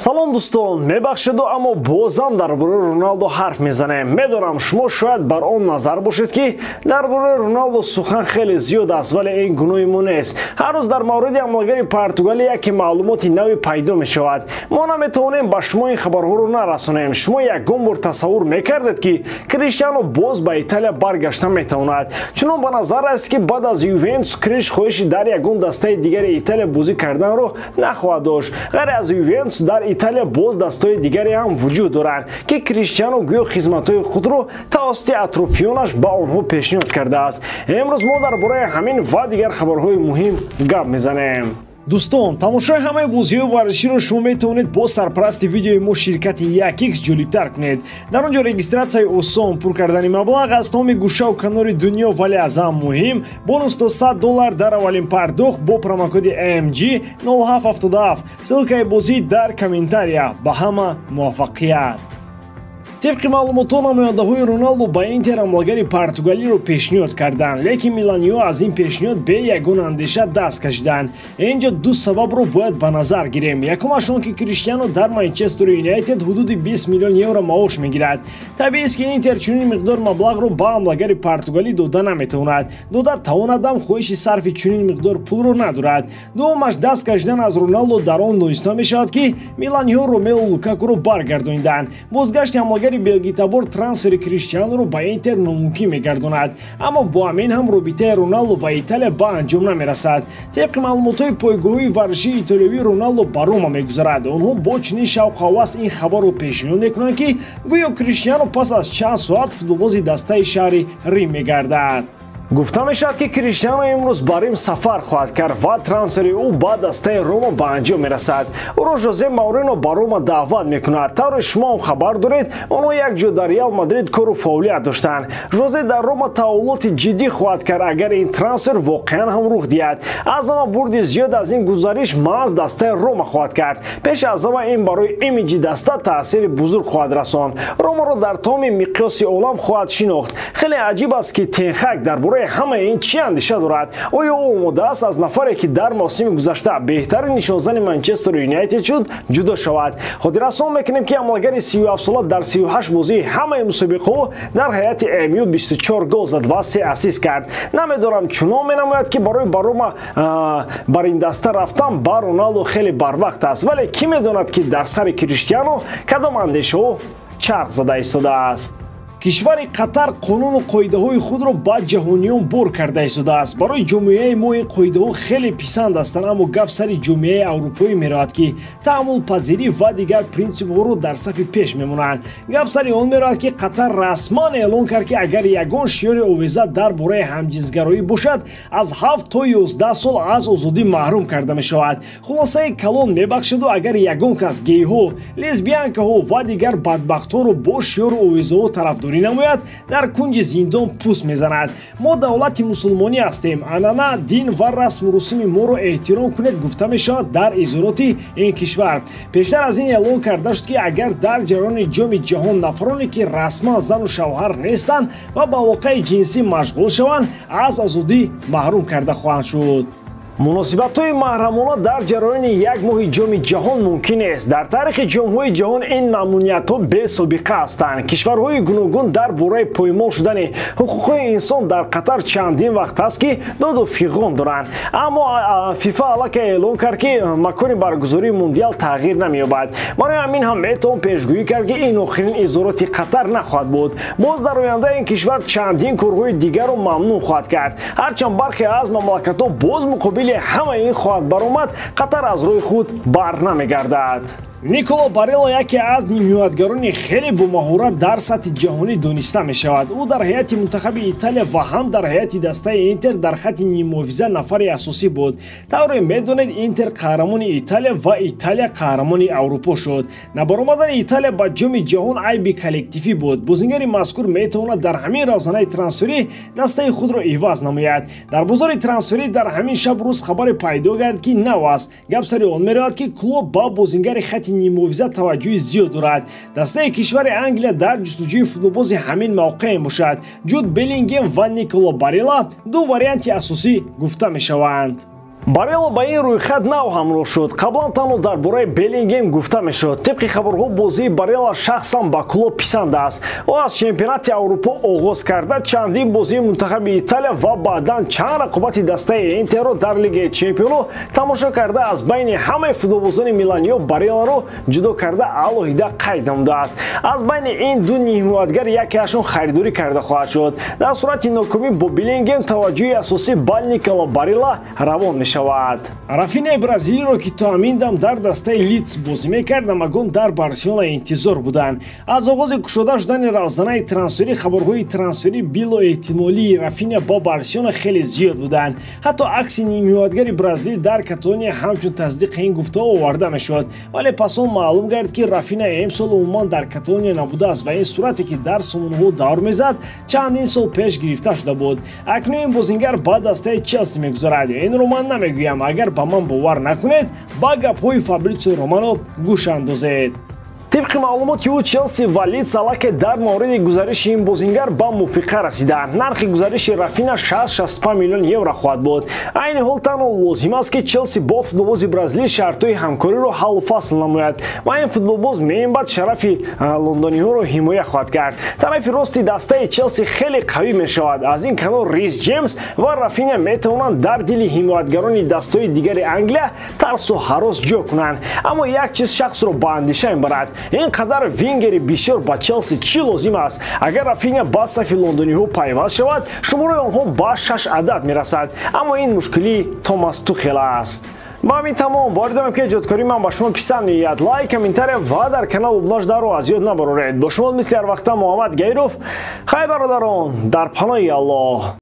Салом дӯстон, мебахшеду, аммо бозам дар бораи Роналдо ҳарф мезанем. Медонам, шумо шояд бар он назар бошед, ки дар бораи Роналдо сухан хеле зиёд аст, вале ин гуноҳи мо нест. Ҳар рӯз дар мавриди ҳамлагари португалӣ яке маълумоти наве пайдо мешавад. Мо наметавонем ба шумо ин хабарҳоро нарасонем. Шумо ягон бор тасаввур мекардед, ки Криштиано боз ба Италия баргашта метавонад? Чунон ба назар аст, ки баъд аз Ювентус Криш хоҳиши дар ягон дастаи дигари Италия бозӣ карданро нахоҳад дошт. Ғайр аз Ювентус дар Италия боз дастаҳои дигаре ҳам вуҷуд доранд, ки Криштиано гӯё хизматҳои худро тавассути атрофиёнаш ба онҳо пешниҳод кардааст. Имрӯз мо дар бораи ҳамин ва дигар хабарҳои муҳим гап мезанем. Дӯстон, тамошои ҳамаи бозиҳои варзиширо шумо метавонед бо сарпарасти видеои мо, ширкати 1x, ҷолибтар кунед. Дар он ҷо регистратсияи осон, пур кардани маблағ аз тамоми гӯшаву канори дунё, вале аз ҳам муҳим, бонус то 100 доллар дар аввалин пардохт бо промокоди MG 0777. Ссылкаи бозӣ дар комментария. Ба ҳама муваффақият! Тибқи маълумотҳо, намояндаҳои Роналдо ба Интер ҳамлагари португалиро пешниҳод карданд, лекин миланиҳо аз ин пешниҳод бе ягон андеша даст кашиданд. Инҷо ду сабабро бояд ба назар гирем. Якумаш он, ки Криштиано дар Манчестер Юнайтед ҳудуди 20 миллион евро маош мегирад. Табиист, ки Интер чунин миқдор маблағро ба ҳамлагари португалӣ дода наметавонад. Дода тавонадам, хоҳиши сарфи чунин миқдор пулро надорад. Дуюмаш, даст кашидан аз Роналдо дар он дониста мешавад, ки миланиҳо Ромело Лукакуро баргардониданд. Бозгашти ҳамлагари белгитабор трансфери Криштиануро ба Интер номумкин мегардонад. Аммо бо ҳамин ҳам робитаи Роналдо ва Италия ба анҷом намерасад. Тибқи маълумотҳои пойгоҳҳои варзишии итолиёвӣ, Роналдо ба Рома мегузарад. Онҳо бо чунин шавқу ҳавас ин хабарро пешниҳод мекунанд, ки гӯё Криштиану пас аз чанд соат футболбози дастаи шаҳри Рим мегардад. Гуфта мешавад, ки Криштиано имрӯз ба Рим сафар хоҳад кард ва трансфери ӯ ба дастаи Рома ба анҷом мерасад. Ӯро Жозе Маурино ба Рома даъват мекунад. Тавре шумо ҳам хабар доред, онҳо якҷо дар Реал Мадрид кору фаъолият доштанд. Жозе дар Рома таҳаввулоти ҷиддӣ хоҳад кард, агар ин трансфер воқеан ҳам рух диҳад. Аз ҳама бурди зиёд аз ин гузариш маҳз дастаи Рома хоҳад кард. Пеш аз ҳама ин барои имиҷи даста таъсири бузург хоҳад расонд, Ромаро дар тамоми миқёси олам хоҳад шинохт. Хеле аҷиб аст, ки Тенхак дар бораи ҳамаи ин чӣ андеша дорад. Оё ӯ омода аст аз нафаре, ки дар мавсими гузашта беҳтарин нишонзани Манчестер Юнайтед шуд, ҷудо шавад? Хотиррасон мекунем, ки ҳамлагари 37сола дар 38 бозии ҳамаи мусобиқаҳо дар ҳайати МЮ 24 гол зад ва се ассист кард. Намедонам, чунон менамояд, ки барои ба Рома, бар ин даста рафтан ба Роналдо хеле барвақт аст, вале кӣ медонад, ки дар сари Криштиано кадом андешаҳо чарх зада истодааст. Кишвари Қатар қонуну қоидаҳои худро ба ҷаҳониён бор карда истодааст. Барои ҷомеаи мо ин қоидаҳо хеле писанд ҳастанд, аммо гап сари ҷомеаи аврупоӣ меравад, ки таҳаммулпазирӣ ва дигар принсипҳоро дар сафи пеш мемонанд. Гап сари он меравад, ки Қатар расман эълон кард, ки агар ягон шиёри овеза дар бораи ҳамҷинсгароӣ бошад, аз 7 то 11 сол аз озодӣ маҳрум карда мешавад. Хулосаи калон, мебахшеду, агар ягон кас гейҳо, лесбиянкаҳо ва дигар бадбахтҳоро бо шиёру овезаҳо тарафдорӣ намояд, дар кунҷи зиндон пуст мезанад. Мо давлати мусулмонӣ ҳастем, анъана, дин ва расму русуми моро эҳтиром кунед, гуфта мешавад дар изҳороти ин кишвар. Пештар аз ин эълон карда шуд, ки агар дар ҷараёни Ҷоми ҷаҳон нафароне, ки расман зану шавҳар нестанд ва ба алоқаи ҷинсӣ машғул шаванд, аз озодӣ маҳрум карда хоҳанд шуд. Муносибатҳои маҳрамона дар ҷараёни як моҳи Ҷоми ҷаҳон мумкин нест. Дар таърихи ҷомҳои ҷаҳон ин мамнуниятҳо бесобиқа ҳастанд. Кишварҳои гуногун дар бораи поймол шудани ҳуқуқҳои инсон дар Қатар чандин вақт аст, ки доду фиғон доранд, аммо ФИФА аллакай эълон кард, ки макони баргузории мундиал тағйир намеёбад. Барои ҳамин ҳам метавон пешгӯӣ кард, ки ин охирин изҳороти Қатар нахоҳад буд. Боз дар оянда ин кишвар чандин корҳои дигарро мамнӯъ хоҳад кард. Ҳарчанд бархе аз мамлакатҳо боз муқобили ҳамаи ин хоҳад баромад, Қатар аз роҳи худ бар намегардад. Николо Барелла яке аз нимҳимоятгарони хеле бомаҳорат дар сатҳи ҷаҳонӣ дониста мешавад. Ӯ дар ҳайати мунтахаби Италия ва ҳам дар ҳайати дастаи Интер дар хатти ниммуҳофиза нафари асосӣ буд. Тавре медонед, Интер қаҳрамони Италия ва Италия қаҳрамони Аврупо шуд. Набаромадани Италия ба Ҷоми ҷаҳон айби коллективӣ буд. Бозингари мазкур метавонад дар ҳамин равзанаи трансферӣ дастаи худро иваз намояд. Дар бозори трансферӣ дар ҳамин шаб рӯз хабаре пайдо гард, ки нав аст. Гап сари он меравад, ки клуб ба бозингари хатти ниммуҳофиза таваҷҷӯҳи зиёд дорад. Дастаи кишвари Англия дар ҷустуҷӯи футболбози ҳамин мавқеъ мебошад. Ҷуд Беллингем ва Николо Барелла ду варианти асосӣ гуфта мешаванд. Барелла ба ин рӯйхат нав ҳамроҳ шуд. Қаблан танҳо дар бораи Беллингем гуфта мешуд. Тибқи хабарҳо, бозии Барелла шахсан ба клуб писанд аст. Ӯ аз чемпионати Аврупо оғоз карда, чандин бозии мунтахаби Италия ва баъдан чанд рақобати дастаи Интерро дар Лигаи Чемпионо тамошо карда, аз байни ҳамаи футболбозони миланиё Барелларо ҷудо карда алоҳида қайд намудааст. Аз байни ин ду нимҳимоятгар якеашон харидорӣ карда хоҳад шуд. Дар сурати нокомӣ бо Беллингем таваҷҷӯҳи асосӣ ба Никола Барелла равон мешавад. Рафиняи бразилиро, ки то ҳамин дам дар дастаи Лидс бозӣ мекард, ҳамагон дар Барселона интизор буданд. Аз оғози кушода шудани равзанаи трансферӣ хабарҳои трансферӣ било эҳтимолии Рафиня ба Барселона хеле зиёд буданд. Ҳатто акси нимҳимоятгари бразилӣ дар Каталония ҳамчун тасдиқи ин гуфтаҳо оварда мешуд. Вале пас он маълум гардид, ки Рафиня имсол умуман дар Каталония набудааст ва ин сурате, ки дар сомонаҳо давр мезад, чандин сол пеш гирифта шуда буд. Акнун ин бозингар ба дастаи Челси мегузарад. Инро ман намегӯям, агар ба ман бовар накунед, ба гапҳои Фабритсио Романо гӯш андозед. Тибқи маълумоти ӯ, Челси ва Лидс аллакай дар мавриди гузариши ин бозингар ба мувофиқа расидаанд. Нархи гузариши Рафина 665 миллион евро хоҳад буд. Айни ҳол танҳо лозим аст, ки Челси бо футболбози бразилӣ шартҳои ҳамкориро ҳаллу фасл намояд ва ин футболбоз меинбаъд шарафи лондониҳоро ҳимоя хоҳад кард. Тарафи рости дастаи Челси хеле қавӣ мешавад. Аз ин канор Рис Ҷеймс ва Рафиня метавонанд дар дили ҳимоятгарони дастҳои дигари Англия тарсу ҳарос ҷо кунанд. Аммо як чиз шахсро ба андеша мебарад: ин қадар вингери бисёр ба Челси чӣ лозим аст? Агар Рафиня ба сафи лондониҳо пайваст шавад, шумораи онҳо ба 6 адад мерасад. Аммо ин мушкилии Томас Тухел аст. Ба ҳамин тамом. Боварӣ дорам, ки эҷодкории ман ба шумо писанд меояд. Лайк, комментария ва дар канал обуна шударо аз ёд набароред. Бо шумо мисли ҳар вақта Муҳаммад Гайров. Хайр, бародарон, дар паноҳи Аллоҳ.